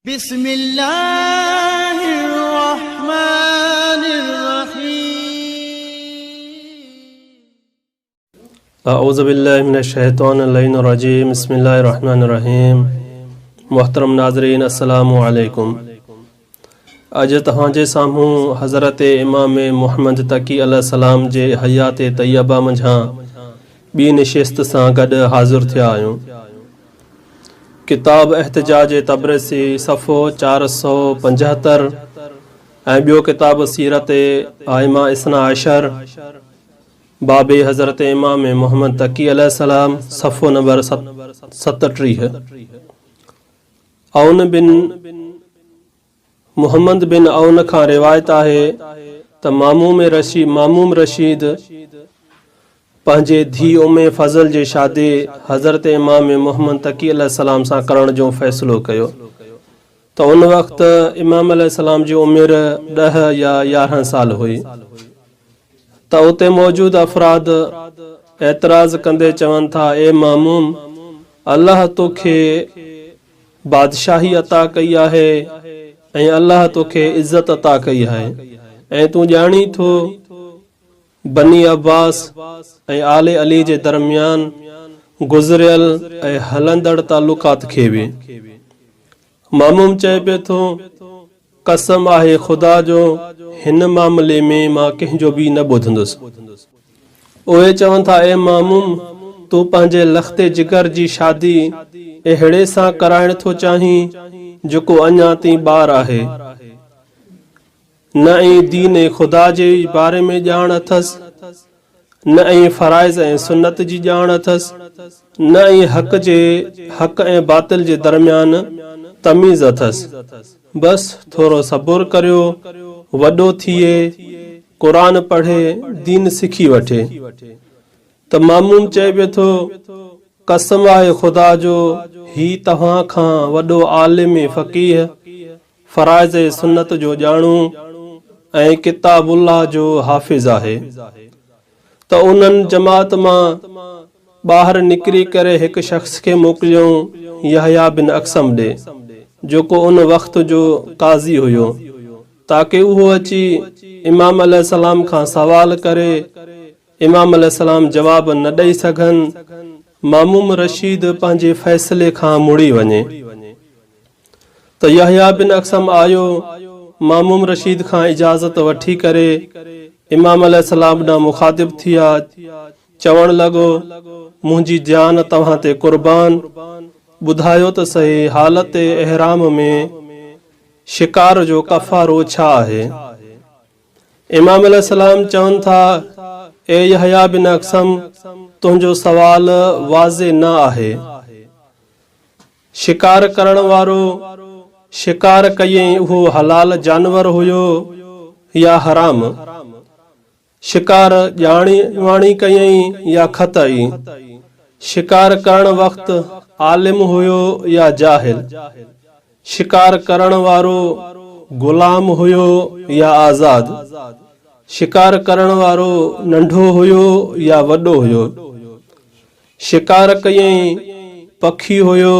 بسم الله الرحمن الرحيم. اعوذ بالله من الشيطان اللعين الرجيم بسم الله الرحمن الرحيم محترم ناظرين السلام عليڪم اڄ توهان جي سامهون حضرت امام محمد تقي عليه السلام جي حيات طيبه منجهان ٻي نشست سان گڏ حاضر ٿيا آهيون. ڪتاب احتجاج طبرسي صفحو 475 ۽ ٻيو ڪتاب سيرت ائمه اثنا عشر باب حضرت امام محمد تقي عليه السلام صفحو نمبر 37. عون بن محمد بن عون کان روايت آهي ته ماموم ماموم رشيد پنهنجي ڌيء ام فضل جي شادي حضرت امام محمد تقي عليه السلام سان ڪرڻ جو فيصلو ڪيو ته ان وقت امام عليه السلام جي عمر ڏهه يا 11 سال هئي ته اتي موجود افراد اعتراض ڪندي چون ٿا اي ماموم الله توکي بادشاهي عطا ڪئي آهي ۽ الله توکي عزت عطا ڪئي آهي ۽ تون ڄاڻين ٿو بني عباس ۽ آل علي جي درميان گذريل ۽ هلندڙ تعلقات کي به. ماموم چئي پئي ٿو، قسم آهي خدا جو هن معاملي ۾ مان ڪنهن جو به نه ٻڌندس. اهي چون ٿا، اي ماموم! تون پنهنجي لخت جگر جي شادي اهڙي سان ڪرائڻ ٿو چاهين، جيڪو اڃا تائين ٻار آهي. نه ئي دين خدا جي باري ۾ ڄاڻ اٿس، نه ئي فرائض ۽ سنت جي ڄاڻ اٿس، نه ئي حق جي حق ۽ باطل جي درميان تميز اٿس. بس ٿورو صبر ڪريو، وڏو ٿئي، قرآن پڙهي، دين سکي وٺي. ته ماموم چئي پيو ٿو، قسم آهي خدا جو، هي توهان کان وڏو عالم فقيه، فرائض سنت جو ڄاڻو ۽ ڪتاب الله جو حافظ آهي. ته انهن جماعت مان ٻاهر نڪري ڪري هڪ شخص کي موڪليائون يحيٰ بن اقسم ڏي، جيڪو ان وقت جو قاضي هيو، تاڪه اهو اچي امام عليه السلام کان سوال ڪري، امام عليه السلام جواب نه ڏئي سگهن، ماموم رشيد پنهنجي فيصلي کان مڙي وڃي. ته يحيٰ بن اقسم آيو، ماموم رشيد کان اجازت وٺي ڪري امام عليه السلام ڏانهن مخاطب ٿيا، چوڻ لڳو، منهنجي جان توهان تي قربان، ٻڌايو ته سهي حالت احرام ۾ شڪار جو ڪفارو ڇا آهي؟ امام عليه السلام چون ٿا، اي يحيٰ بن اقسم! تنهنجو سوال واضح نه آهي. شڪار ڪرڻ وارو شڪار ڪيئين اهو حلال جانور هيو يا حرام؟ شڪار ڄاڻي واڻي ڪيئين يا خطائي؟ شڪار ڪرڻ وقت عالم هيو يا جاهل؟ شڪار ڪرڻ وارو غلام هيو يا آزاد؟ شڪار ڪرڻ وارو ننڍو هيو يا وڏو هيو؟ شڪار ڪيائين، پکي هيو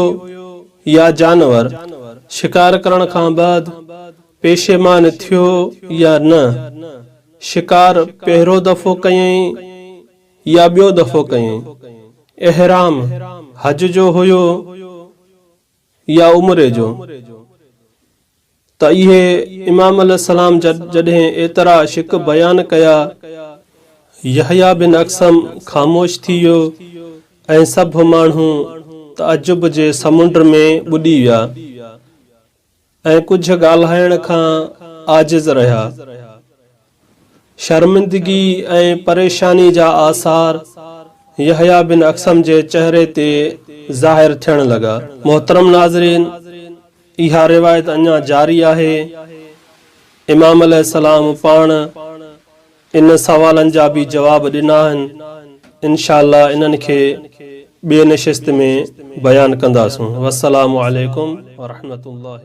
يا جانور، شڪار ڪرڻ کان بعد پيشيمان ٿيو يا نه، شڪار پهريون دفعو ڪيائين يا ٻيو دفعو ڪيائين، احرام حج جو هيو يا عمري جو. ته اهي امام عليه السلام جڏهن ايترا شڪ بيان ڪيا، يحيٰ بن اقسم خاموش ٿي ويو ۽ سڀ ماڻهو تعجب جي سمنڊ ۾ ٻڏي ويا ۽ ڪجهه ڳالهائڻ کان عاجز رهيا. شرمندگي ۽ پريشاني جا آثار يحيٰ بن اقسم جي چهري تي ظاهر ٿيڻ لڳا. محترم ناظرين! اها روايت اڃا جاري آهي. امام عليه السلام پاڻ ان سوالن جا به جواب ڏنا آهن. انشاء الله انهن کي ٻي نشست ۾ بيان ڪنداسون. والسلام عليڪم ورحمة الله.